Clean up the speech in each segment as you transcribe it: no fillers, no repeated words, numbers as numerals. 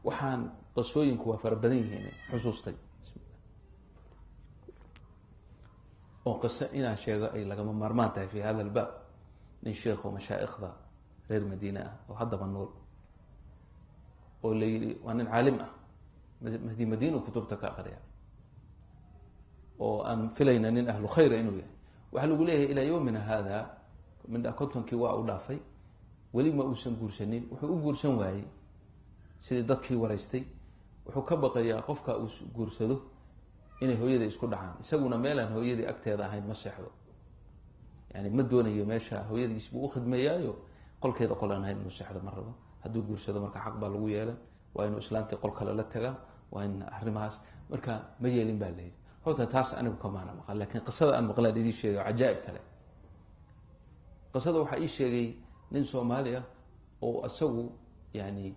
Waxaan qisooyinku waa fara badan yihiin xusuustay oo qiso inaan sheego ay lagama maarmaan tahay fi hada albaab. Nin sheekh oo mashaa'ikhda reer Madiine ah oo haddaba nool, oo la yihi waa nin caalim ah, Madiinu kutubta ka aqriya, oo aan filayna nin ahlu khayra inuu yahay. Waxaa lagu leeyahay ilaa yowmina hada mindha 50kii waa u dhaafay, weli ma uusan guursanin. Wuxuu u guursan waayey, sidii dadkii waraystay, wuxuu ka baqayaa qofka uu guursado inay hooyadii isku dhacaan, isaguna meelaan hooyadii agteeda ahayn ma seexdo. Yani ma doonayo meesha hooyadiis buu ukhidmeeyaayo, qolkeeda qol aan ahayn inuu seexdo ma rabo. Hadduu guursado marka xaq baa lagu yeelan, waa inuu islaantii qol kale la tagaa, waa in arrimahaas marka ma yeelin baa layidhi. Horta taas anigu kamaana maqal, lakin qisada aan maqlaan idii sheegay oo cajaa'ib tale. Qisada waxaa ii sheegay nin Soomaali ah oo isagu yani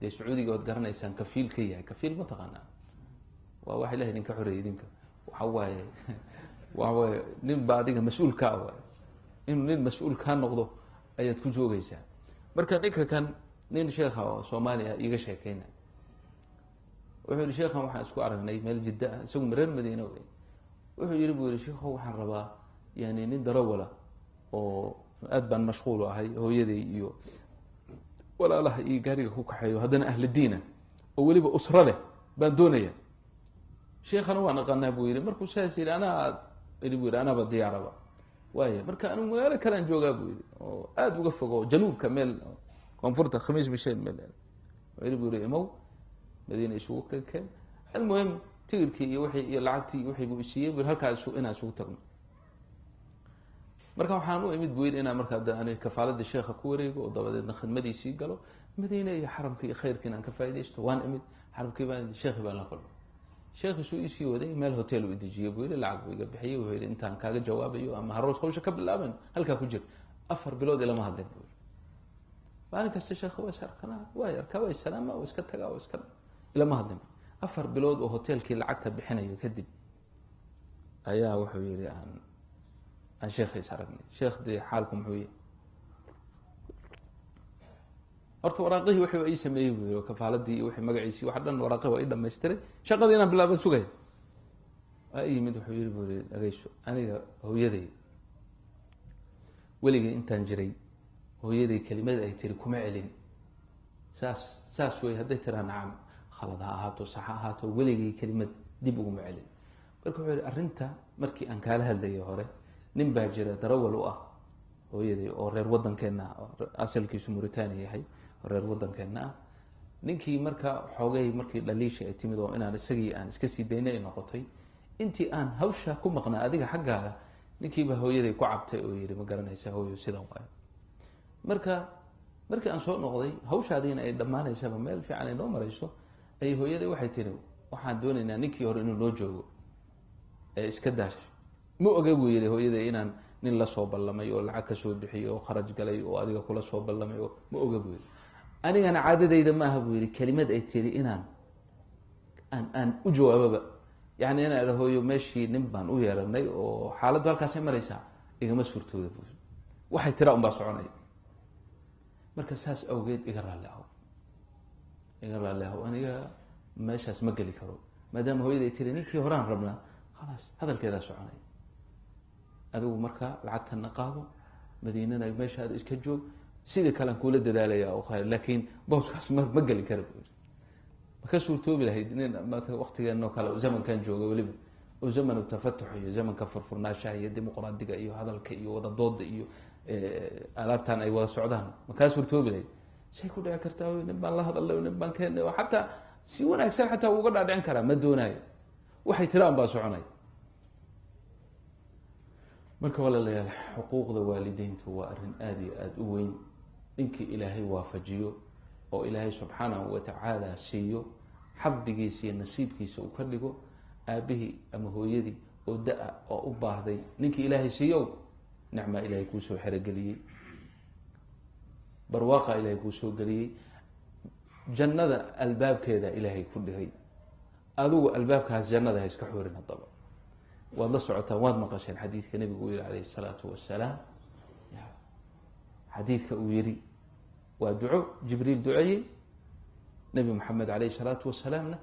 dee Sacuudiga oad garanaysaan kafiil ka yahay. Kafiil ma taqaanaa? Waa wax Ilahay idinka xoreeyay idinka. Waxa waaye nin ba adiga mas-uul kaa waay, inuu nin mas-uul kaa noqdo ayaad ku joogeysaa. Marka ninka kan nin sheekha oo Soomaali ah iiga sheekeyna, wuxuu yihi: "Sheekhan waxaan isku aragnay meel Jidda ah, isagu reer Madiine wey." Wuxuu yihi buu yihi: "Sheekho, waxaan rabaa yani nin darawala oo aad baan mashquul u ahay, hooyaday iyo walaalaha iyo gaariga ku kaxeeyo, haddana ahla diina oo weliba usro leh baan doonaya. Sheekhana waan aqaanaa," buu yihi. Markuu saas yihi, "anaa ili," bu yihi, "anaaba diyaaraba waaya. Marka anigu magaalo kalean joogaa," buu yihi, "oo aada uga fogo januubka, meel koonfurta Khamiis Misheel meel." Wuxuu yihi, bu yihi, "Imow Madiina isugu keen." Almuhim, tigirkii iyo wixii iyo lacagtii iyo wixii buu isiiyey, bu halkaa inaan isugu tagno. Marka waxaan u imid, buu yidhi, inaan markaa de ani kafaaladii sheekha ku wareego oo dabadeedna khidmadiisii galo, Madiine iyo xaramkii iyo khayrkiina aan ka faaidaysto. Waan imid xaramkii, baan sheekhi baan la kulmay. Sheekhiisuu isii waday, meel hotel uu idejiyey, buu yihi, lacag buu iga bixiyey. Wuxuu yihi: "Intaan kaaga jawaabayo ama haroos hawsha ka bilaaban, halkaa ku jir." 4 bilood ilama hadlin, buu yihi. Maalin kasta sheekha waa is arkanaa, waa arkaa, waa salaama, waa iska tagaa, waa iska ilama hadlin. 4 bilood oo hotelkii lacagta bixinayo kadib ayaa wuxuu yihi aan sheekha is aragnay. Sheekh, dee xaalku muxuu yahy? Horta waraaqihii wixii waa ii sameeyey, buu yihi, kafaaladii iyo wixii magaciisii waxa dhan waraaqihii waa ii dhamaystiray, shaqadii inaan bilaaban sugaya. Waa i yimid, wuxuu yihi, buu yihi: "Dhageyso, aniga hooyaday weligay intaan jiray hooyaday kelimada ay tiri kuma celin. Saas saas wey, hadday tiraa nacam, khalad ha ahaato, sax ha ahaato, weligay kelimad dib uguma celin." Marka wuxuu yihi: "Arrinta markii aan kaala hadlayay hore, nin baa jira darawal u ah hooyaday oo reer waddankeenna ah, oo asalkiisu Mauritania yahay, oo reer waddankeenna ah. Ninkii marka xoogay markii dhaliisha ay timid oo inaan isagii aan iska sii daynay ay noqotay, intii aan hawsha ku maqnaa adiga xaggaaga, ninkiiba hooyaday ku cabtay oo yihi, ma garanaysa hooyo, sidan waayo. Marka markii aan soo noqday, hawshaadiina ay dhammaanaysaba, meel fiican ay noo marayso, ayay hooyaday waxay tiri: 'Waxaan doonaynaa ninkii hore inuu noo joogo ee iska daash.' Ma oga," buu yihi, "hooyaday inaan nin la soo ballamay oo lacag ka soo bixiyey oo kharaj galay oo adiga kula soo ballamay oo ma oga," buu yihi. "Anigana caadadayda ma aha," buu yihi, "kelimad ay tiri inaan aan u jawaababa, yani inaan idha hooyo meeshii nin baan u yeeranay oo xaaladdu halkaasay maraysaa, igama suurtooda," buu yihi. "Waxay tiraa un baa soconaya. Marka saas awgeed iga raalli ahow, iga raalli ahow, aniga meeshaas ma geli karo maadaama hooyada ay tiri ninkii horaan rabnaa. Khalaas, hadalkeedaa soconaya. Adigu marka lacagtana qaado, Madiinana meeshaada iska joog, sidii kalean kuula dadaalaya oo khayr, laakiin booskaas ma geli kara," buu yiri. Ma ka suurtoobi lahayd nin maata waktigeenoo kale, zamankan jooga weliba oo zamanu tafatux iyo zamanka furfurnaashaha iyo dimuqraadiga iyo hadalka iyo wada dooda iyo alaabtan ay wada socdaan, ma kaa suurtoobi lahayd? Say ku dhici kartaa? Nin baan la hadalay, nin baan keenay oo xataa si wanaagsan xataa uga dhaadhicin karaa, ma doonaayo, waxay tiraan baa soconay. Marka walaalayaal, xuquuqda waalideyntu waa arrin aada iyo aada u weyn. Ninkii Ilaahay waafajiyo oo Ilaahay subxaanahu watacaala siiyo, xaddigiisa iyo nasiibkiisa uu ka dhigo aabihii ama hooyadii oo da-a oo u baahday, ninkii Ilaahay siiyow, nicmaa Ilaahay kuusoo xerogeliyey, barwaaqa Ilaahay kuu soo geliyey, jannada albaabkeeda Ilaahay ku dhigay. Adigu albaabkaas jannada ha iska xoorin. Haddaba waad la socotaan, waad maqasheen xadiidka nabigu uu yihi calayhi الsalaatu wasalaam. Xadiidka uu yihi waa duco Jibriil duceeyey. Nebi Maxamed calayhi salaatu wasalaamna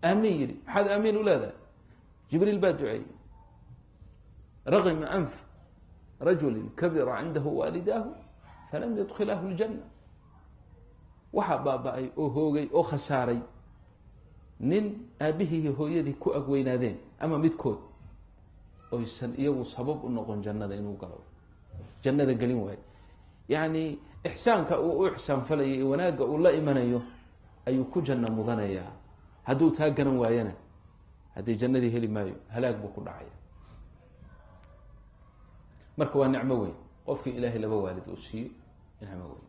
aamiin yidhi. Maxaad aamiin u leedahay? Jibriil baa duceeyey, raqima anf rajulin kabira cindahu waalidaahu falam yadkhilahu ljanna. Waxaa baaba-ay oo hoogay oo khasaaray nin aabihii iyo hooyadii ku agweynaadeen ama midkood oysan iyagu sabab u noqon jannada inuu galo, jannada gelin waayo. Yacni ixsaanka uu u ixsaanfalayo iyo wanaagga uu la imanayo ayuu ku janno mudanayaa. Hadduu taa garan waayana haddii jannadii heli maayo, halaag buu ku dhacaya. Marka waa nicmo weyn qofkii ilaahay laba waalid uu siiyo, nicmo weyn.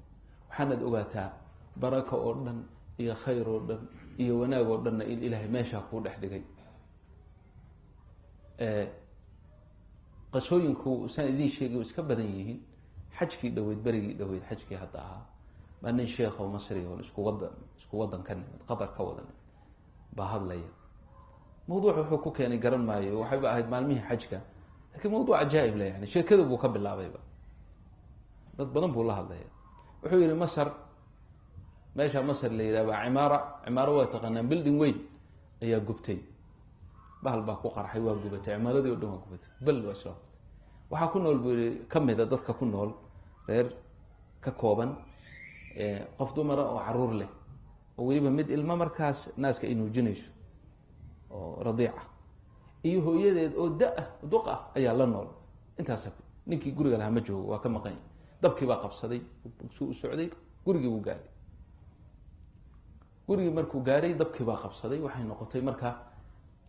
Waxaanaad ogaataa baraka oo dhan iyo khayr oo dhan iyo wanaag oo dhanna in ilaahay meeshaa kuu dhex dhigay. Qasooyinku saan idiin sheegay iska badan yihiin. Xajkii dhaweyd, berigii dhaweyd, xajkii hadda ahaa, baa nin sheekho masri oon isku wadan, isku wadan ka nimid, Qatar ka wada nimid, baa hadlaya. Mawduuc wuxuu ku keenay garan maayo, waxayba ahayd maalmihii xajka, lakiin mawduuc cajaa'ib le, yani sheekada buu ka bilaabayba, dad badan buu la hadlaya. Wuxuu yihi Masar, meesha Masar la yidhah baa cimaara, cimaaro waa taqaanaan, building weyn ayaa gubtay, bahal baa ku qarxay, waa gubatay cimaaradii o dhan, waa gubatay, bel waa isla gubatay. Waxaa ku nool buu yihi kamida dadka ku nool reer ka kooban qof dumara oo caruur leh, oo weliba mid ilmo markaas naaska ay nuujinayso oo radiica, iyo hooyadeed oo da-ah duq ah ayaa la nool. Intaasa ninkii guriga lahaa ma joogo, waa ka maqanya. Dabkii baa qabsaday, suu u socday gurigii buu gaadhay. Gurigii markuu gaadhay dabkii baa qabsaday. Waxay noqotay marka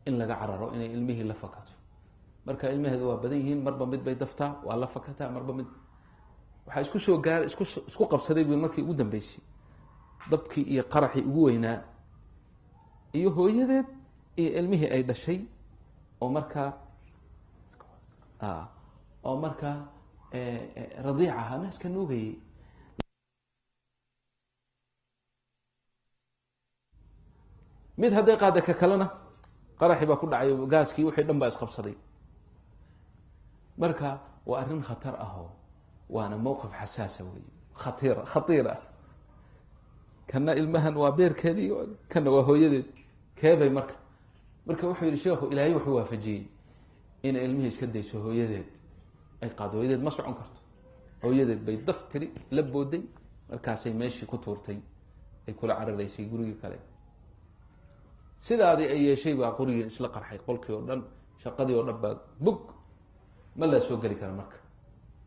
in laga cararo, inay ilmihii la fakato. Marka ilmaheedu waa badan yihiin, marba mid bay daftaa, waa la fakataa, marba mid. Waxaa isku soo gaar isku qabsaday bu markii ugu dambeysay dabkii iyo qaraxii ugu weynaa iyo hooyadeed iyo ilmihii ay dhashay oo markaa radiic ahaa, naaska nuugayay. Mid hadday qaada ka kalena qaraxii baa ku dhacay, gaaskii wixii dhan baa isqabsaday. Marka waa arrin khatar ahoo, waana mowqif xasaasa wey, khatiira khatiira. Kana ilmahan waa beerkeedii, kana waa hooyadeed, keebay marka. Marka wuxuu yihi sheekhu, ilaahay wuxuu waafajiyey inay ilmihii iska dayso, hooyadeed ay qaado. Hooyadeed ma socon karto, hooyadeed bay daf tiri, la booday, markaasay meeshii ku tuurtay, ay kula cararaysay gurigii kale. Sidaadii ay yeeshay baa qorigii isla qarxay, qolkii oo dhan, shaqadii oo dhan baa bug, ma la soo geli kara. Marka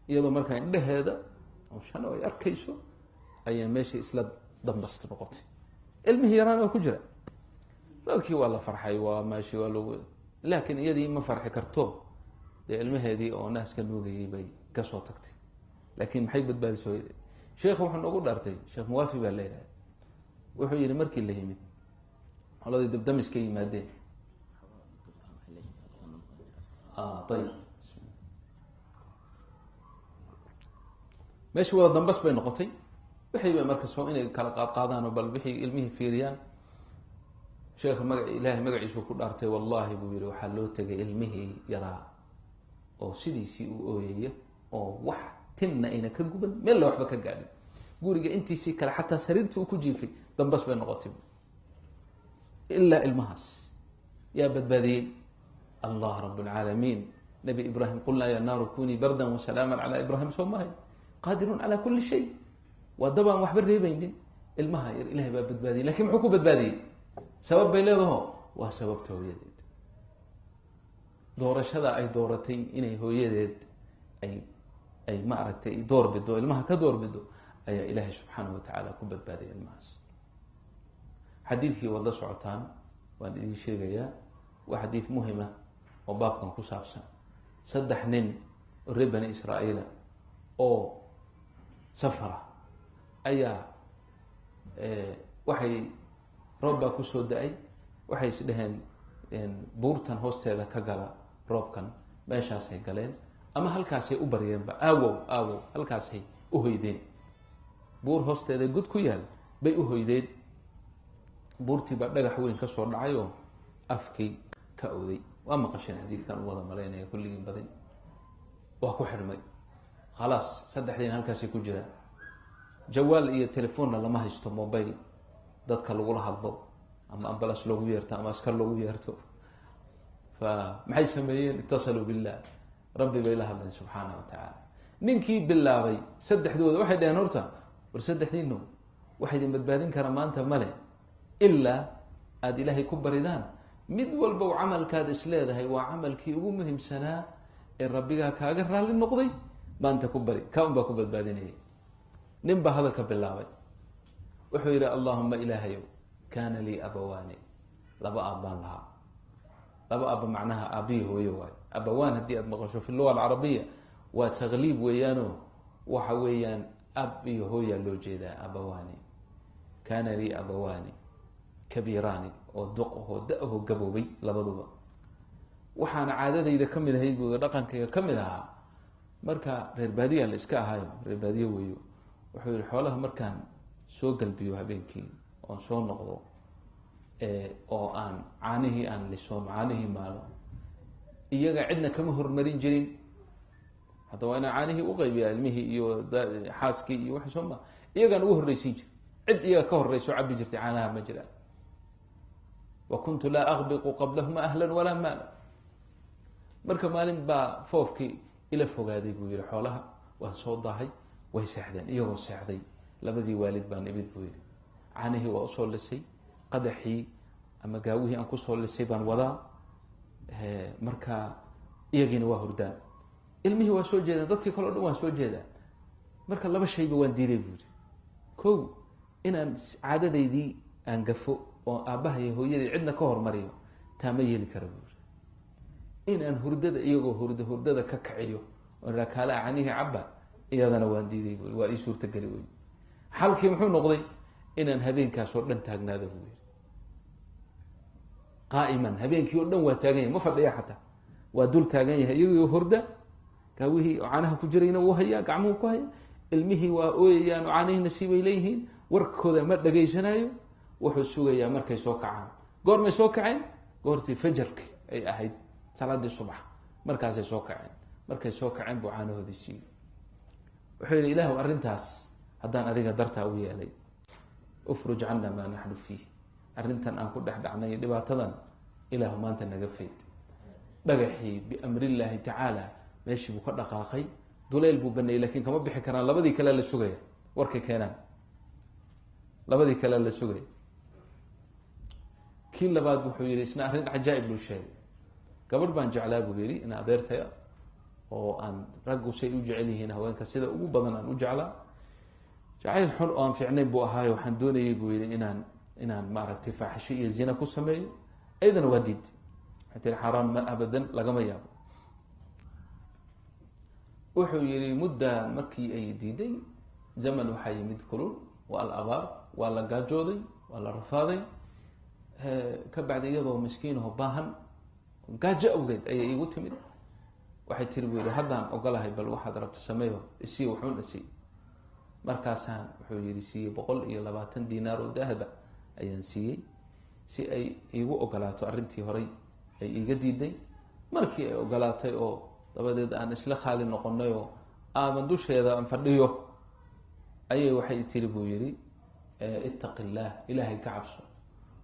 iyadoo markaa indhaheeda shan ay arkayso ayaa meeshii isla dambast noqotay, ilmihii yaraan oo ku jira. Dadkii waa la farxay, waa meeshii waa loogu, laakiin iyadii ma farxi karto, dee ilmaheedii oo naaska nuugayay bay kasoo tagtay. Laakiin maxay badbaadisay? Hooyadeed. Sheekha wuxuu noogu dhaartay, Sheekh Muwaafi baa leedahay, wuxuu yihi markii la yimid qoladii dabdamiska yimaadeen, ayib, meeshii wada dambas bay noqotay. Wixii bay marka soo inay kala qaadqaadaan oo bal wixii ilmihii fiiriyaan. Sheekha maga ilaahay magaciisuu ku dhaartay, wallahi buu yihi, waxaa loo tegay ilmihii yaraa oo sidiisii u ooyaya, oo wax tinna ayna ka guban, meel la waxba ka gaadhin, guriga intiisii kale xataa sariirtii uu ku jiifay dambas bay noqotay ilaa ilmahaas. Yaa badbaadiyey? Allah rab اlcaalamiin. Nabi Ibrahim, qulnaa ya naaru kunii bardan wasalaama calaa Ibrahim, soo mahay? Qaadirun calaa kuli shay. Waa dabaan waxba reebaynin. Ilmaha yar ilahay baa badbaadiyey, lakin muxuu ku badbaadiyey? Sabab bay leedaho, waa sababta hooyadeed, doorashada ay dooratay inay hooyadeed ay ma aragtay door bido, ilmaha ka door bido, ayaa ilaahay subxaanahu watacaala ku badbaadiyay ilmahaas. Xadiidkii waad la socotaan, waan idin sheegayaa, waa xadiid muhima oo baabkan ku saabsan. 3 nin oo reer Bani Israa'iila oo safara ayaa waxay roob baa kusoo da-ay, waxay is dheheen buurtan hoosteeda ka gala roobkan. Meeshaasay galeen ama halkaasay u baryeenba, aawow aawow, halkaasay u hoydeen. Buur hoosteeda god ku yaal bay u hoydeen. Buurtii baa dhagax weyn ka soo dhacay oo afkii ka oday. Waa maqasheen xadiidkan u wada malaynaya kulligiin badin. Waa ku xidhmay, khalaas, saddexdiina halkaasay ku jiraan. Jawaal iyo telefoonna lama haysto, mobile. Dadka lagula hadlo ama ambulance loogu yeerto ama askar loogu yeerto. Fa maxay sameeyeen? Itasaluu billah, Rabbi bay la hadleen subxaana wa tacaala. Ninkii bilaabay saddexdooda waxay dhaheen, horta war saddexdiino waxa idin badbaadin kara maanta male ilaa aada Ilaahay ku baridaan. Mid walba u camalkaad is leedahay waa camalkii ugu muhiimsanaa ee Rabbigaa kaaga raalli noqday maanta ku bari, kaa un baa ku badbaadinayay. Nin baa hadalka bilaabay. Wuxuu yihi, "Allahuma, Ilaahayow, kaana lii abawaani, laba aabbaan lahaa." Laba aabba macnaha aabbihii hooyo waayo. Abawaan haddii aad maqasho fi luga alcarabiya waa taqliib weeyaano, waxa weeyaan ab iyo hooyaa loo jeedaa. Abawaani, kaana lii abawaani kabiiraani, oo duq ahoo da-ahoo gaboobay labaduba. Waxaana caadadayda ka mid ahayd buu, dhaqankayga ka mid ahaa, marka reer baadiya la iska ahaayo, reer baadiyo weeyo. Wuxuu yihi, xoolaha markaan soo galbiyo habeenkii oon soo noqdo oo aan caanihii aan liso, caanihii maalo, iyaga cidna kama hormarin jirin. Hadda waa inaan caanihii uqaybiya ilmihii iyo xaaskii iyo waxa soo ma, iyagaan ugu horreysiin jir. Cid iyaga ka horreyso cabi jirtay caanaha ma jiraan. Wa kuntu laa aqbiqu qablahuma ahla walaa maala. Marka maalin baa foofkii ila fogaaday, buu yihi, xoolaha waan soo daahay, way seexdeen. Iyagoo seexday labadii waalid baan imid, buu yihi. Caanihii waa usoo lisay, qadaxii ama gaawihii aan kusoo lisay baan wadaa. Marka iyagiina waa hurdaan, ilmihii waa soo jeedaan, dadkii kale o dhan waa soo jeedaan. Marka laba shayba waan diiday, buu yihi. Kow, inaan caadadaydii aan gafo oo aabbahay hooyadii cidna ka hormariyo, taa ma yeeli kara, buu yihi. Inaan hurdada iyagoo hurdo hurdada ka kiciyo oo ihaa kaala canihii cabba, iyadana waan diiday, bui. Waa ii suurtageli wey. Xalkii muxuu noqday? Inaan habeenkaas oo dhan taagnaado, buu yihi. Qaa'iman, habeenkii oo dhan waa taagan yahay, ma fadhiya xataa, waa dul taagan yahay iyagoo horda. Gaawihii oo caanaha ku jirayna wuu hayaa, gacmuhu ku haya. Ilmihii waa ooyayaan oo caanihii nasiibay leeyihiin, warkooda ma dhagaysanaayo. Wuxuu sugayaa markay soo kacaan. Goormay soo kaceen? Goortii fajarki ay ahayd, salaadii subax markaasay soo kaceen. Markay soo kaceen buu caanahoodii siiyey. Wuxuu yihi, "Ilaahu, arrintaas haddaan adiga dartaa u yeelay, ufruj cana maa naxnu fiih, arrintan aan ku dhex dhacnay, dhibaatadan Ilaahu maanta naga fayd." Dhagaxii biamrillaahi tacaala meeshii buu ka dhaqaaqay, duleyl buu baneeyey, lakin kama bixi karaan. Labadii kalea la sugaya warkay keenaan, labadii kalea la sugaya. Kii labaad wuxuu yihi, isna arrin cajaa'ib buu sheegay. "Gabadh baan jeclaa," buu yihi, "in adeertaya oo aan raggu say u jecel yihiin haweenka sida ugu badan aan u jeclaa. Jacayl xun oo aan fiicnayn buu ahaayo. Waxaan doonayay," buu yihi, "inaan maaragtay faaxisho iyo zina ku sameeyo. Ayadana waa diiday, waxay tiri xaaraan, ma abadan, lagama yaabo." Wuxuu yihi, mudda markii ay diiday, zaman waxaa yimid kulul, waa la abaar, waa la gaajooday, waa la rafaaday. Ka bacdi iyadoo miskiinaho baahan gaajo awgeed ayay iigu timid. Waxay tiri," buu yihi, "haddaan ogolahay, bal waxaad rabto sameeyo, isii wuxuun isii." Markaasaan, wuxuu yihi, siiyey 120 dinaar oo dahaba ayaan siiyey si ay iigu ogolaato arrintii horay ay iiga diiday. Markii ay ogolaatay oo dabadeed aan isla khaali noqonay oo aaban dusheeda aan fadhiyo, ayay waxay tiri," buu yihi, "ittaqi illaah, Ilaahay ka cabso,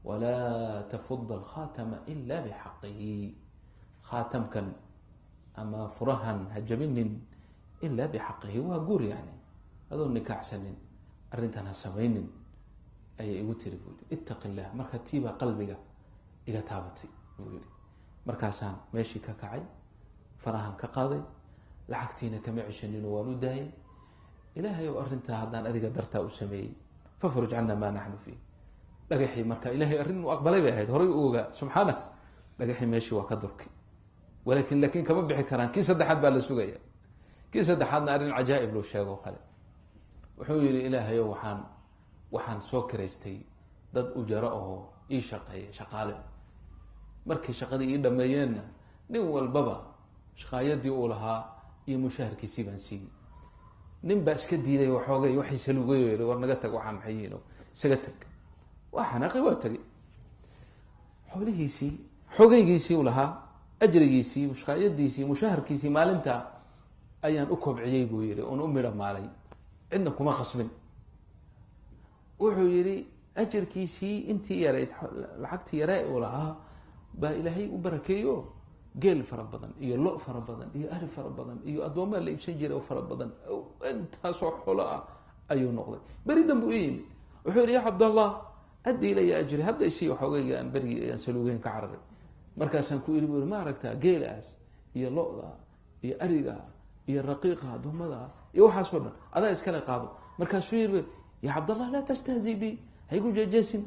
walaa tafuda alkhaatama ila bixaqihi, khaatamkan ama furahan ha jabinin ilaa bixaqihi, waa guur, yani adoo nikaaxsanin arrintan ha samaynin," ayay igu tiri, buu yihi. "Ittaqi illah." Marka tiibaa qalbiga iga taabatay, buu yihi. Markaasaan meeshii ka kacay, farahan ka qaaday, lacagtiina kama ceshanino, waan u daayay. Ilaahay oo arrintaa haddaan adiga dartaa u sameeyey, fafruj cana maa naxnu fiih. Dhagaxii marka Ilahay arrin uu aqbalay bay ahayd, horay u ogaa subxaana. Dhagaxii meeshii waa ka durkay, walakin laakin kama bixi karaan. Kii saddexaad baa la sugaya. Kii saddexaadna arrin cajaa'ib loo sheego kale. Wuxuu yihi, "Ilaahayo, waxaan soo kiraystay dad ujaro ahoo ii shaqeeya, shaqaale. Markay shaqadii ii dhameeyeenna, nin walbaba shaqaayadii uu lahaa iyo mushaharkiisii baan siiyey. Nin baa iska diiday waxoogay, waxiisa lugay oo yihi, war naga tag, waxaan maxay yihiin, isaga tag. Waa xanaaqay, waa tegay. Xoolihiisii, xogaygiisii u lahaa, ajrigiisii, mushqaayadiisii, mushaharkiisii maalinta ayaan u kobciyey," buu yihi, "oon u midho maalay, cidna kuma khasbin." Wuxuu yihi, Ajarkiisii intii yarayd, lacagtii yaree uu lahaa baa Ilaahay u barakeeyo. Geel fara badan iyo lo fara badan iyo ari fara badan iyo addoomaa la iibsan jiray oo fara badan, intaasoo xolo ah ayuu noqday. Beri dambu u yimid, wuxuu yihi: "Ya Cabdallah, addi ilaya ajri, hadda isii waxoogayga aan berigii aan saluugeyn ka cararay." Markaasaan ku iri, bu iri, "Ma aragtaa geelaas iyo lo-da iyo ariga iyo raqiiqa addoommada iyo waxaasoo dhan? Adaa iskale, qaado." Markaasuu yiri: "Ya Cabdallah, laa tastahzi bi, haygu jeejeesin,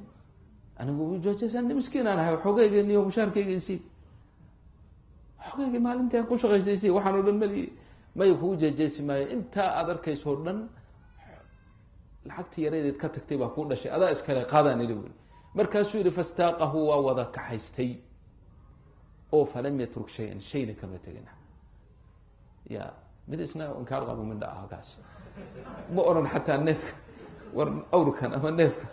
anigu jeejeesan, miskiin aan ahay. Xoogayga niyo mushaarkayga isii, xoogayga maalintii aan ku shaqaystay isii, waxaan o dhan maliyi." "Maya, kugu jeejeesi maayo. Intaa aad arkayso o dhan lacagtii yareedeed ka tagtay baa kuu dhashay, adaa iskale, qaadaan ili," buri. Markaasuu yihi: "Fastaaqahu, waa wada kaxaystay oo falam yatruk shayan, shayna kama tegin." Ya mid isna inkaar qabo midha ah kaas ma oran xataa neefka, war awrkan ama neefka,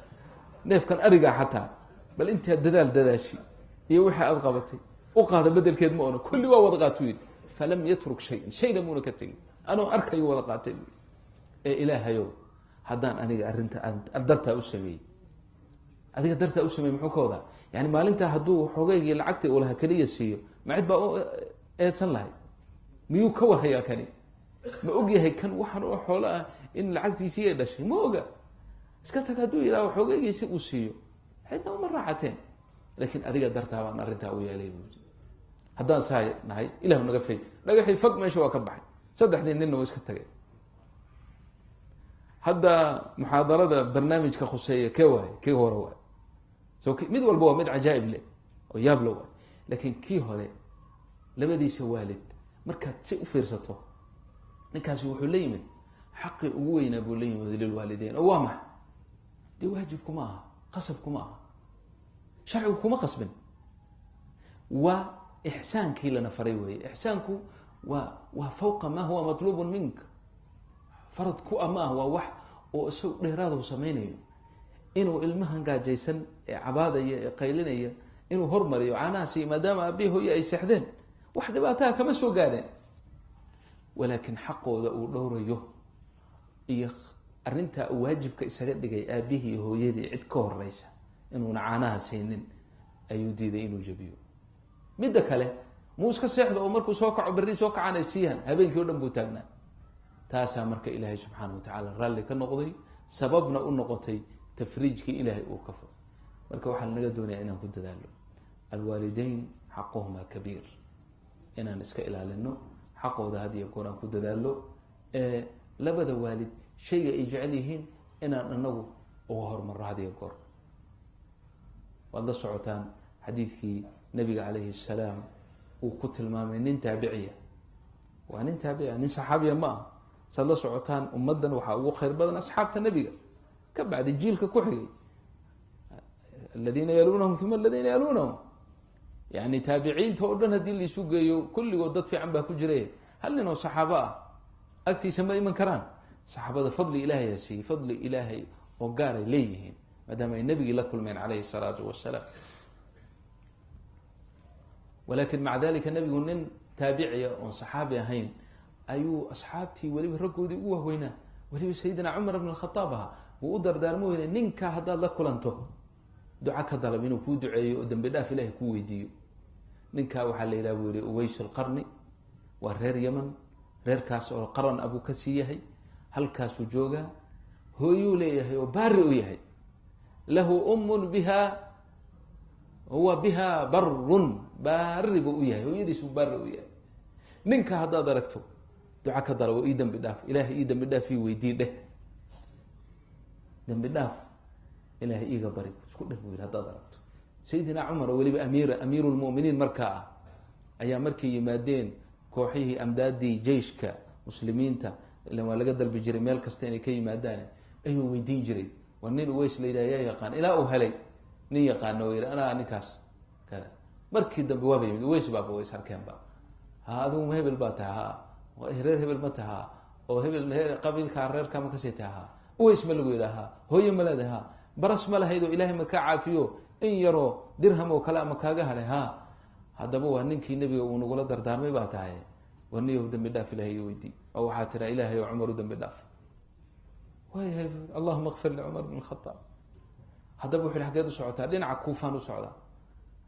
neefkan arigaa xataa bal intaa dadaal dadaashi iyo wixii aada qabatay u qaada bedelkeed ma oran. Kulli waa wada qaatuu yidhi. Falam yatruk shayan, shayna muuna ka tegin, anoo arkayo wada qaatay bu. Ee Ilaahayow, haddaan aniga arrinta aan dartaa u sameeyey, adiga dartaa u sameeyey, muxuu ka wadaa? Yani maalintaa hadduu xoogeygii lacagtii uu lahaa keliya siiyo, ma cid baa u eedsan lahay? Miyuu ka warhayaa kani? Ma og yahay kan waxaan oo xoolo ah in lacagtiisii ay dhashay? Ma oga. Iska tag hadduu yidhaho, xoogeygiisi uu siiyo, cidna uma raacateen. Laakiin adiga dartaa baan arrintaa u yeelay buu. Haddaan saa nahay, Ilahu naga fay. Dhagaxii fag meesha waa ka baxay, saddexdii ninna waa iska tageen. Hadda muxaadarada barnaamijka khuseeya kee waay? Kii hore waay. So mid walba waa mid cajaa'ib leh oo yaab la waay, laakiin kii hore labadiisa waalid markaad si u fiirsato, ninkaasi wuxuu la yimid xaqii ugu weynaa buu la yimid lilwaalideyn. Oo waa maxay? Dee waajib kuma aha, qasab kuma aha, sharcigu kuma qasbin, waa ixsaankii lana faray weeye. Ixsaanku waa fawqa ma huwa matluubun mink, farad ku ah ma ah, waa wax oo isagu dheeraadu samaynayo. Inuu ilmahan gaajaysan ee cabaadaya ee qaylinaya inuu hormariyo caanahaasi, maadaama aabbihi hooye ay seexdeen, wax dhibaataha kama soo gaadheen, walaakin xaqooda uu dhowrayo iyo arrintaa uu waajibka isaga dhigay aabihii iyo hooyadii cid ka horeysa inuuna caanaha siinin ayuu diiday inuu jabiyo. Midda kale, muu iska seexdo oo markuu soo kaco berri soo kacaan ay siiyaan? Habeenkii o dhan buu taagnaa. Taasaa marka Ilaahay subxaana wa tacaala raalli ka noqday, sababna u noqotay tafriijkii Ilaahay uu ka furay. Marka waxaa lanaga doonaya inaan ku dadaalo alwaalideyn, xaquhuma kabiir, inaan iska ilaalino xaqooda, had iyo goor aan ku dadaalo labada waalid shayga ay jecel yihiin inaan anagu uga hormarno had iyo goor. Waad la socotaan xadiidkii Nabiga calayhi الsalaam uu ku tilmaamay nin taabiciya. Waa nin taabiciya, nin saxaabiya ma ah. Saad la socotaan, ummaddan waxaa ugu khayr badan asxaabta Nebiga, ka bacdi jiilka ku xigay, aladiina yalunahum uma aladiina yalunahum. Yani taabiciinta oo dhan haddii laisu geeyo, kulligood dad fiican baa ku jiray, hal nin oo saxaabo ah agtiisa ma iman karaan. Saxaabada fadli Ilaahay ha siiyey, fadli Ilaahay oo gaaray leeyihiin, maadaama ay nebigii la kulmeen calayhi الsalaatu wasalaam. Walakin maca dalika, nebigu nin taabiciya oon saxaabi ahayn ayuu asxaabtii weliba raggoodii ugu waaweynaa, weliba Sayidina Cumar bn Khadaab ahaa, wuu u dardaarmo weyne: "Ninka haddaad la kulanto, duca ka dalab inuu kuu duceeyo oo dembi dhaaf Ilahay kuu weydiiyo." Ninkaa waxaa la yidhaha, buu yihi, Uways Alqarni, waa reer Yeman, reerkaas oo qaran abuu ka sii yahay, halkaasuu joogaa, hooyuu leeyahay oo baari u yahay. Lahu umun biha huwa biha barun, baari buu u yahay, hooyadiis buu baari u yahay. "Ninka haddaad aragto, duca ka dalabo, ii dembi dhaaf, Ilaahay ii dembi dhaaf ii weydii dheh, dembi dhaaf Ilaahay iiga bari isku dheh," buu yihi haddaad aragto. Sayidina Cumar oo weliba amiira amiiru lmu'miniin markaa ah ayaa markay yimaadeen kooxihii amdaadii jeyshka muslimiinta, ilan waa laga dalbi jiray meel kasta inay ka yimaadaan, ayuu weydiin jiray: "Waa nin Uweys la yidhaha yaa yaqaan?" Ilaa uu helay nin yaqaano o yihi: "Anaa ninkaas kada." Markii dambe waaba yimid Uweys, baaba way is arkeenba. "Ha, adigu ma hebel baa tahay? Ha, reer hebel ma taha? Oo hebel qabiilkaa reerkaa ma kasii tahay? Ha, Uweys ma lagu yidhaha? Hooye ma leedahay? Ha, baras ma lahayd oo Ilaahay ma kaa caafiyo, in yaroo dirham oo kale ama kaaga hadhay? Ha, haddaba waa ninkii Nebiga uu nagula dardaarmay baa tahay. War niyow, dambi dhaaf Ilahay i weydii, oo waxaa tiraa Ilaahay oo Cumar u dambi dhaaf." "Waayahay." "Allahuma kfir licumar bn khadaab." Haddaba wuxu xaggeed u socotaa? Dhinaca Kuufaan u socdaa,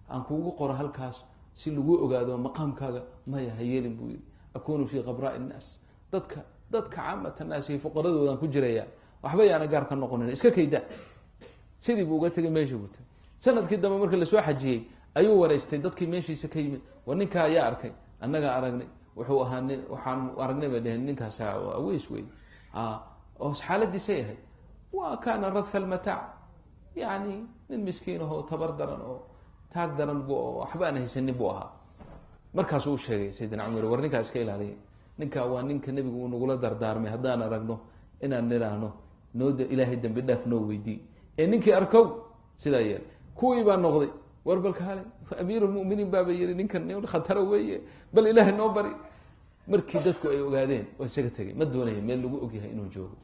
aan kuugu qoro halkaas si lagu ogaado maqaamkaaga. Maya, ha yeelin, buu yihi. Akunu fii qabraai nnaas, dadka caamata naas iyo fuqaradoodaan ku jiraya, waxba yaana gaar ka noqonin, iska kayda. Sidii buu uga tegay, meeshii buu tagay. Sanadkii dambe markii lasoo xajiyey ayuu wareystay dadkii meeshiisa ka yimid. War, ninkaa ayaa arkay? Annagaa aragnay. Wuxuu ahaa nin waxaan aragnay, bay dheheen, ninkaas aweys wey oo xaaladiisay ahayd. Wa kaana ratha almataac, yani nin miskiin ahoo tabar daran oo taag daran bu oo waxba aan haysanin buu ahaa. Markaasuu u sheegay Sayidina Cumar: "War, ninkaa iska ilaaliya, ninkaa waa ninka Nebigu uu nagula dardaarmay haddaan aragno inaan nidhaahno noo Ilaahay dambi dhaaf noo weydii, ee ninkii arkow sidaa yeel." Kuwii baa noqday: "War, bal kaale, Amiirulmuminiin baaba yihi ninkan nin khataro weeye, bal Ilaahay noo bari." Markii dadku ay ogaadeen waa isaga tegay, ma doonaya meel lagu ogyahay inuu joogo.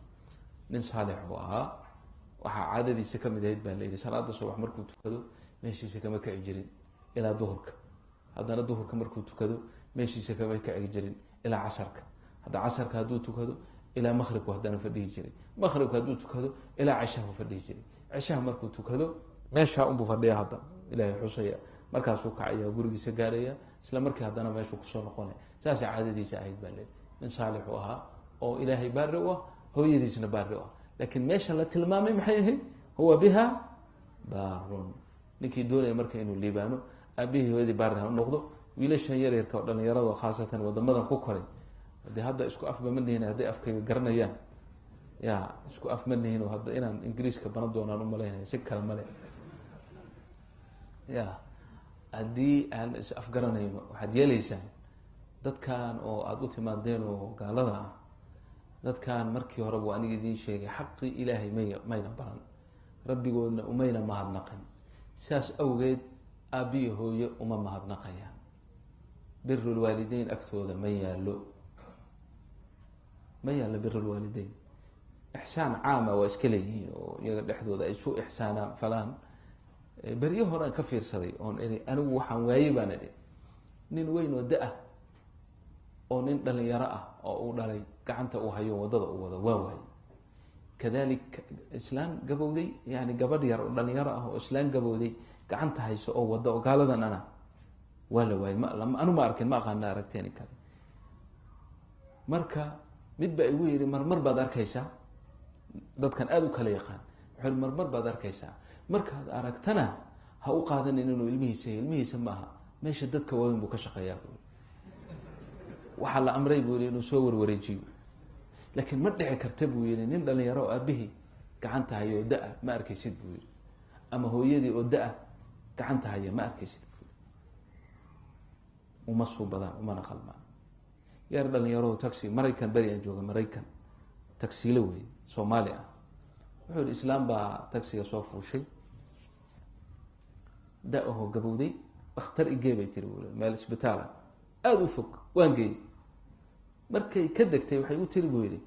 Nin saalix buu ahaa. Waxaa caadadiisa kamid ahayd, baa layidhi, salaada subax markuu tukado meeshiisa kama kici jirin ilaa duhurka. Haddana duhurka markuu tukado meeshiisa kama kici jirin ilaa casarka. Hadda casarka hadduu tukado ilaa maqribku haddana fadhihi jiray. Maqribka hadduu tukado ilaa ceshahu fadhihi jiray. Ceshaha markuu tukado meeshaa unbuu fadhiya, hadda Ilaahay xusaya. Markaasuu kacaya, gurigiisa gaaraya, isla markii haddana meeshuu kusoo noqonaya. Saasay caadadiisa ahayd, baa leeyahy. Nin saalixu ahaa oo Ilaahay baari u ah, hooyadiisna baari u ah. Laakiin meesha la tilmaamay maxay ahayd? Huwa biha baarun. Ninkii doonaya marka inuu liibaano, aabihii hooyadii baari ha noqdo. Wiilashan yaryarka oo dhalinyarada, khaasatan wadamadan ku koray, hadee hadda isku afba ma nihin, hadday afkayga garanayaan ya isku af ma nihin oo hadda inaan Ingiriiska baran doonaan umalaynaya, si kale male ya. Haddii aan is afgaranayno, waxaad yeeleysaan dadkan oo aada u timaadeen oo gaalada ah. Dadkan markii horeba aniga idiin sheegay, xaqii Ilaahay mayna baran, Rabbigoodna umayna mahadnaqin. Sidaas awgeed aabbiyo hooye uma mahadnaqayaan, birulwaalideyn agtooda ma yaallo, ma yaallo birulwaalideyn. Ixsaan caama waa iska leeyihiin oo iyaga dhexdooda ay isu ixsaanaan falaan. Beryo horaan ka fiirsaday oon ii anigu waxaan waayey baan idhi, nin weyn oo da-ah oo nin dhalinyaro ah oo uu dhalay gacanta uu hayo waddada uu wado waa waayey. Kadalik islaan gabowday, yani gabadh yar oo dhalinyaro ah oo islaan gabowday gacanta hayso oo wada oo gaaladan ana waa la waayey. Ma anu ma arkin, ma aqaana aragteeni kale. Marka mid baa igu yihi: "Marmar baad arkaysaa dadkan aada u kala yaqaan." Wuxuu i: "Marmar baad arkaysaa, markaad aragtana ha u qaadanin inuu ilmihiisa yahay. Ilmihiisa ma aha, meesha dadka waaweyn buu ka shaqeeyaa." Bui waxaa la amray, buu yihi, inuu soo warwareejiyo, laakiin ma dhici karta, buu yihi, nin dhalinyaro oo aabihii gacanta hayo oo da-a ma arkaysid, buu yihi, ama hooyadii oo da-a gacanta haya ma arkaysid, buu yihi. Uma suubadaan, umana qalmaan. Yar dhalinyaro taxi Maraykan beri aan jooga, Maraykan, taxiilo wey, Soomaali ah, wuxuu yihi islaam baa taxiga soo fuushay, da-ahoo gabowday. "Dhakhtar igee," bay tiri, buu meel isbitaal ah aada u fog. "Waan geeyey." Markay ka degtay waxay u tiri, buu yihi,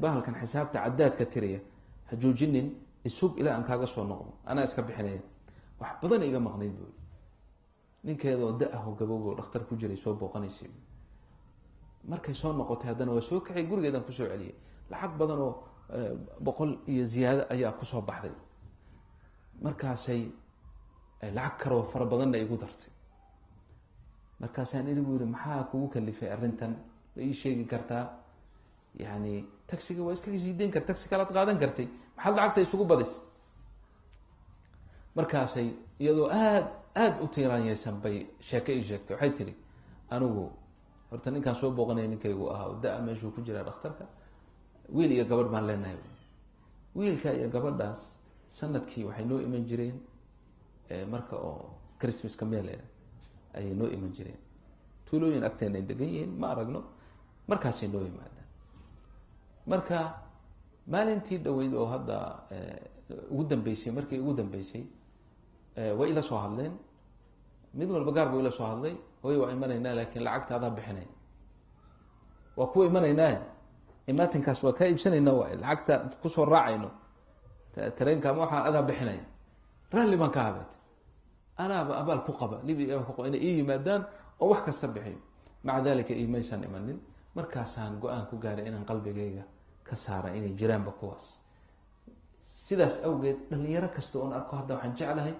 "Bahalkan xisaabta cadaadka tiriya ha joojinin, isug ilaa aan kaaga soo noqdo, anaa iska bixinaya." Wax badan iga maqnayd, buu yihi. Ninkeedoo da-ahoo gabowba oo dhakhtar ku jiray soo booqanaysay. Markay soo noqotay haddana waa soo kaxay, gurigeedaan kusoo celiyay. Lacag badan oo 100 iyo ziyaado ayaa kusoo baxday. Markaasay lacag kaloo fara badanna igu dartay. Markaasaan iri, buu yihi, "Maxaa kugu kalifay arrintan? Ma ii sheegi kartaa? Yani taxiga waa iskaga sii dayn kar, taxi kalaad qaadan kartay, maxaad lacagta isugu badis?" Markaasay iyadoo aad aada u tiiraanyeysan bay sheeke ii sheegtay. Waxay tiri: "Anigu horta ninkaan soo booqanaya ninkaygu ahaa, da- meeshuu ku jiraa dhakhtarka. Wiil iyo gabadh baan leenahay. Wiilka iyo gabadhaas sanadkii waxay noo iman jireen marka oo Christmaska meel ayay noo iman jireen. Tuulooyin agteena ay degan yihiin, ma aragno, markaasay noo yimaadaan. Marka maalintii dhaweyd oo hadda ugu dambeysay, markii ugu dambeysay way ila soo hadleen, mid walba gaar buu ila soo hadlay: 'Hooy, waa imanaynaa, laakiin lacagta adaa bixinay. Waa kuwa imanaynaa, imaatinkaas waa kaa iibsanaynaa, waay lacagta kusoo raacayno tareenka ama waxaa adaa bixinaya. Raalli baan ka habeetay, anaaba abaal ku qaba, libi abaal ku qaba inay ii yimaadaan oo wax kasta bixiyo. Maca dalika iimaysan imanin. Markaasaan go-aan ku gaaray inaan qalbigayga ka saara inay jiraanba kuwaas." Sidaas awgeed dhalinyaro kasta oon arko hadda waxaan jeclahay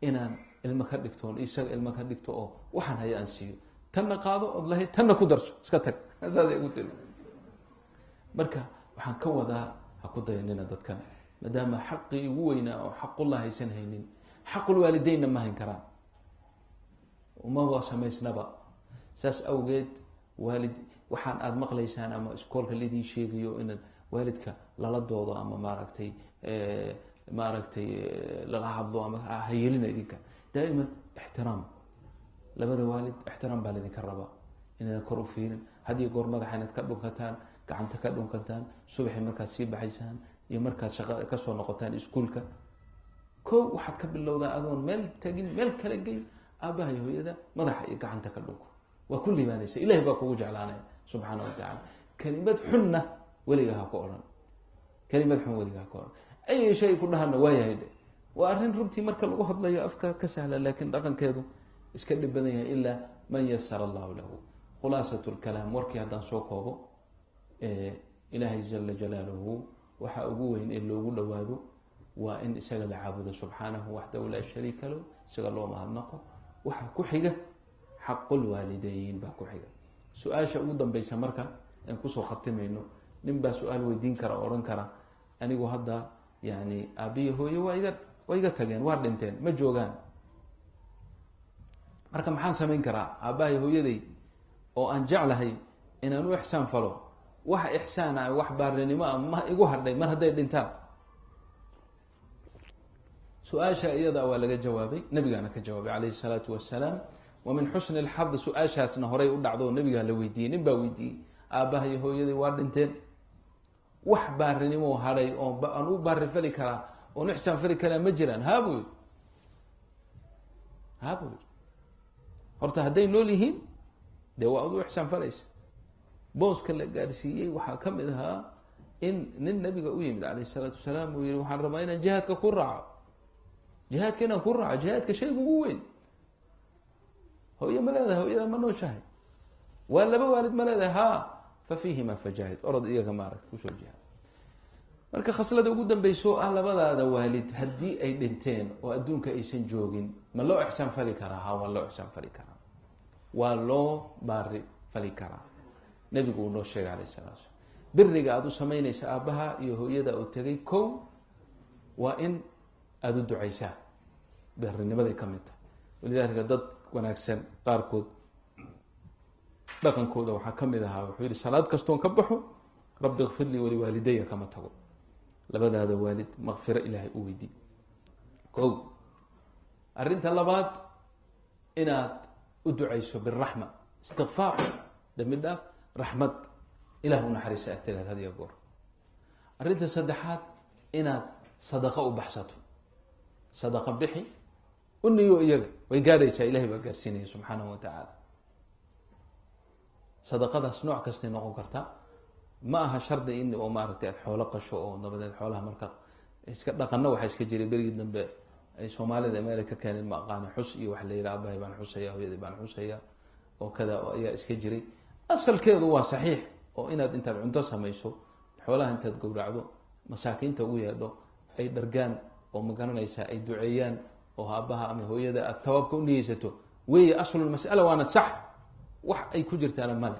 inaan ilmo ka dhigto oon isaga ilmo ka dhigto oo waxaan haya aan siiyo, tanna qaado ood lahayd, tanna ku darso, iska tag, saasay ugu tiri. Marka waxaan ka wadaa, ha ku dayanina dadkan, maadaama xaqii ugu weynaa oo xaqullah haysan haynin, xaqulwaalideynna ma hayn karaan, uma waa samaysnaba. Saas awgeed waalid waxaan aada maqlaysaan ama iskoolka laidin sheegayo in waalidka lala doodo ama maaragtay lala hadlo ama hayelina, idinka daa'iman ixtiraam labada waalid, ixtiraam baa laydinka rabaa, inaadan kor u fiirin hadiyo goor, madaxa inaad ka dhunkataan, gacanta ka dhunkataan subaxii markaad sii baxaysaan iyo markaad shaqa kasoo noqotaan iskuulka. Ko waxaad ka bilowdaa adoon meel tagin, meel kala geyn, aabbaha iyo hooyada madaxa iyo gacanta ka dhunko, waa ku liibaanaysa, ilahay baa kugu jeclaanaya subxaana wa tacaala. Kelimad xunna weliga ha ku odhan, kelimad xun weliga ha ku odhan. Ay shay ku dhahana waayahay dhe. Waa arrin runtii marka lagu hadlayo afka ka sahlan, laakiin dhaqankeedu iska dhib badan yahay, ilaa man yasara allahu lahu. Khulaasat lkalaam, warkii haddaan soo koobo, Ilaahay jala jalaaluhu waxa ugu weyn in loogu dhowaado waa in isaga la caabudo subxaanahu waxdahu laa shariika lahu, isaga loo mahadnaqo. Waxaa ku xiga xaqulwaalideyn baa ku xiga. Su-aasha ugu dambeysa marka aan kusoo khatimayno, nin baa su-aal weydiin kara o odhan kara, anigu hadda yani aabiyi hooye waa iga tageen, waa dhinteen, ma joogaan, marka maxaan samayn karaa? Aabbahay hooyaday oo aan jeclahay inaan u ixsaan falo, wax ixsaan ah, wax baarinimo ah ma igu hadhay mar hadday dhintaan? Su-aasha iyada waa laga jawaabay, nabigaana ka jawaabay calayhi الsalaatu wasalaam. Wa min xusni اlxad su-aashaasna horay u dhacdo oo nabigaa la weydiiyey. Nin baa weydiiyey, aabbahay hooyaday waa dhinteen, wax baarinimo hadhay oo aan u baari fali karaa oon ixsaan fali karaa ma jiraan? Haa, buu yidhi, haa, buu yidhi. Horta hadday nool yihiin dee waa ad u ixsaan falaysa. Booska la gaarsiiyey waxaa ka mid ahaa in nin nabiga u yimid calayh isalaatu wasalaam, uu yihi, waxaan rabaa inaan jihaadka ku raaco, jihaadka inaan ku raaco, jihaadka shayga ugu weyn. Hooye ma leedahay? Hooyada ma nooshahay? Waa laba waalid ma leedahay? Haa. Fa fiihima fajaahid, orod iyaga maaragta kusoo jihaad. Marka khaslada ugu dambeyso ah, labadaada waalid haddii ay dhinteen oo adduunka aysan joogin, ma loo ixsaan fali karaa? Ha, waa loo ixsaan fali karaa, waa loo baari fali karaa. Nebigu uu noo sheegay alayh salatu slam biriga aada u samaynaysa aabbaha iyo hooyada oo tegay, kow waa in aada u ducaysaa, birinimaday ka mid tahay. Walidaalika dad wanaagsan qaarkood dhaqankooda waxaa ka mid ahaa, wuxuu yihi, salaad kastoon ka baxo, rabbi ikfir lii waliwaalidaya kama tago. Labadaada waalid maqfiro Ilaahay u weydii, ko. Arrinta labaad, inaad u ducayso biraxma, istikfaar, dambi dhaaf, raxmad ilah u naxariisa aad tiraad had iyo goor. Arrinta saddexaad, inaad sadaqo u baxsato, sadaqa bixi, u niyo iyaga, way gaadhaysaa, Ilahay baa gaarsiinaya subxaanahu wa tacaala. Sadaqadaas nooc kastay noqon kartaa, ma aha shardi in oo maaragtay aad xoolo qasho oo dabadeed xoolaha marka iska dhaqano. Waxaa iska jiray berigii dambe ay Soomaalida meel ka keeneen ma aqaano, xus iyo waxa la yidhaha, abahay baan xusaya, hooyadii baan xusaya oo kada oo ayaa iska jiray. Asalkeedu waa saxiix oo inaad intaad cunto samayso, xoolaha intaad gowracdo, masaakiinta ugu yeedho, ay dhargaan oo ma garanaysaa, ay duceeyaan oo aabaha ama hooyada aad thawaabka u niyeysato weeye aslulmas'ala, waana sax, wax ay ku jirtaana male.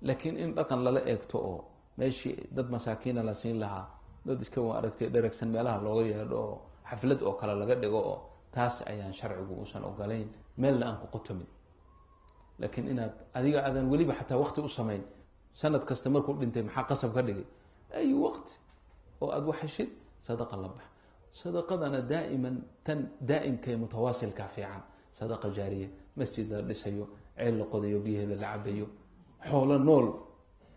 Laakiin in dhaqan lala eegto oo meeshii dad masaakiina la siin lahaa dad iska aragtay dheragsan meelaha looga yeedho oo xaflad oo kale laga dhigo, oo taas ayaan sharcigu uusan ogolayn, meelna aan ku qotomin. Laakiin inaad adiga aadan weliba xataa wakti u samayn, sanad kasta markuu dhintay maxaa qasab ka dhigay? Ay waqti oo aada wax heshid sadaqa la bax. Sadaqadana daa'iman tan daa'imka ee mutawaasilka fiican, sadaqa jaariya, masjid la dhisayo, ceel la qodayo, biyaheeda la cabayo, xoolo nool.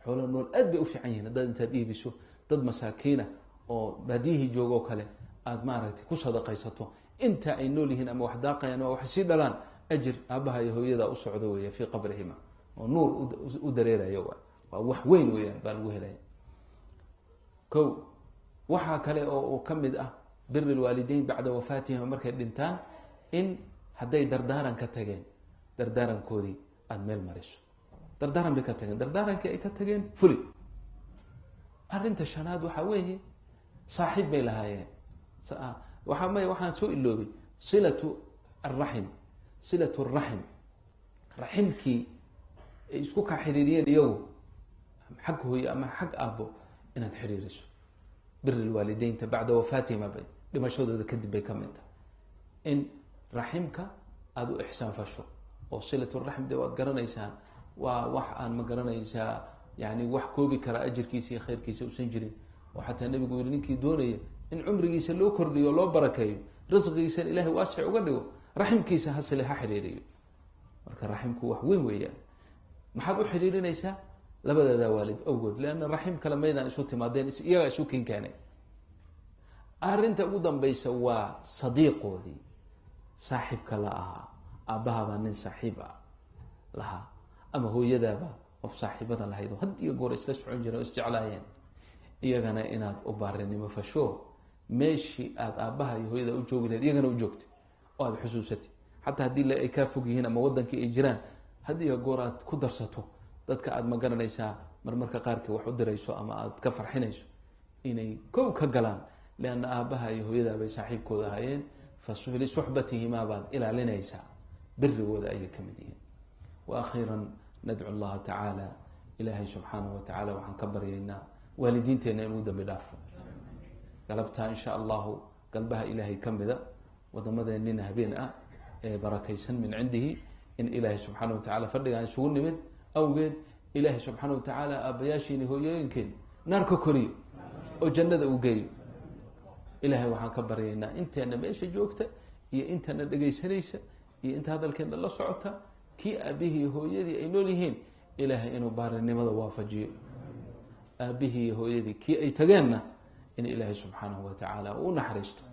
Xoolo nool aad bay u fiican yihiin, haddaad intaad iibiso dad masaakiina oo baadiyihii joogo kale aada maaragtay ku sadaqaysato inta ay nool yihiin ama wax daaqayaan ama wax sii dhalaan, ajir aabbaha iyo hooyada u socdo weya fii qabrihima oo nuur u dareerayo, waa wax weyn weyaan baa lagu helaya. Ko waxaa kale oo uu ka mid ah biri lwaalideyn bacda wafaatihima, markay dhintaan, in hadday dardaaran ka tageen dardaarankoodii aada meel mariso. Dardaaran bay ka tageen, dardaarankii ay ka tageen fuli. Arrinta shanaad waxaa weeye Saaxiib bay lahaayeen. Waaa may waxaan soo iloobay silatu araxim, silatu raxim, raximkii ay isku kaa xiriiriyeen iyagu, xag hooye ama xag aabbo, inaad xiriiriso. Biri lwaalideynta bacda wafaatihima, bay dhimashadooda kadib bay ka mid tahay in raximka aada u ixsaan fasho. Oo silatu raxim, dee waad garanaysaan, waa wax aan ma garanaysaa, yani wax koobi karaa ajirkiisa iyo khayrkiisa usan jirin. Oo xataa nebigu yiri, ninkii doonaya in cumrigiisa loo kordhiyo, loo barakeeyo, risqigiisana ilahay waasic uga dhigo, raximkiisa hasile, ha xidhiiriyo. Marka raximku wax weyn weeyaan. Maxaad u xidhiirinaysaa? Labadaada waalid awgood, leanna raxim kale maydaan isu timaadeen, iyagaa isu kin keenay. Arrinta ugu dambaysa waa sadiiqoodii, saaxiibka la ahaa. Aabbahabaa nin saaxiib ah lahaa, ama hooyadaaba qof saaxiibada lahayd oo had iyo goor isla socon jireen oo isjeclaayeen. Iyagana inaad u baarinimo fasho, meeshii aada aabbaha iyo hooyada u joogi lahayd iyagana u joogtid, oo aada xusuusatid, xataa haddii ay kaa fog yihiin ama wadankii ay jiraan, had iyo goor aad ku darsato dadka aada ma garanaysaa marmarka qaarkii wax u dirayso ama aada ka farxinayso, inay kow ka galaan, lianna aabbaha iyo hooyadaa bay saaxiibkooda ahaayeen. Fa lisuxbatihimaa baad ilaalinaysaa, birigooda ayay ka mid yihiin. Wa akhiiran, nadcu allaha tacaala, ilaahay subxaanahu wa tacala waxaan ka baryaynaa waalidiinteenna inuu dambi dhaafo. Galabtaa insha allahu galbaha ilaahay ka mida, wadamadeennina habeen ah ee barakaysan min cindihi, in ilaahay subxaana wa tacala fadhigaan isugu nimid awgeed ilaahay subxaana wa tacaala aabbayaashiini, hooyooyinkeen naar ka koriyo oo jannada uu geeyo. Ilaahay waxaan ka baryaynaa inteena meesha joogta iyo intana dhegaysanaysa iyo inta hadalkeena la socota, kii aabihii iyo hooyadii ay nool yihiin, ilaahay inuu baarinimada waafajiyo. Aabihii iyo hooyadii kii ay tageenna, in ilaahay subxaanahu wa tacaala uu naxariisto,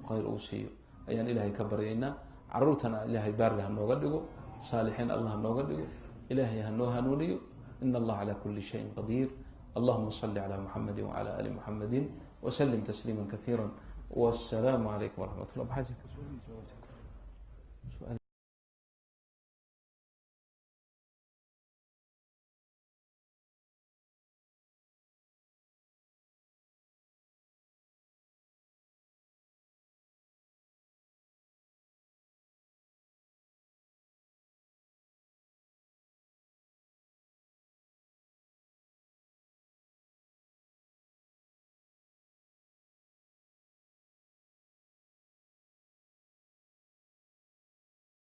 khayr uu siiyo ayaan ilaahay ka baryaynaa. Caruurtana ilaahay baari ha nooga dhigo, saalixiin Allah ha nooga dhigo, ilaahay ha noo hanuuniyo. In allaha calaa kuli shayin qadiir. Allahuma salli calaa muxamadi wacala ali muxamadi wslim tasliima kaiira. Wasalaamu calaykum waraxmat llah. Maxaa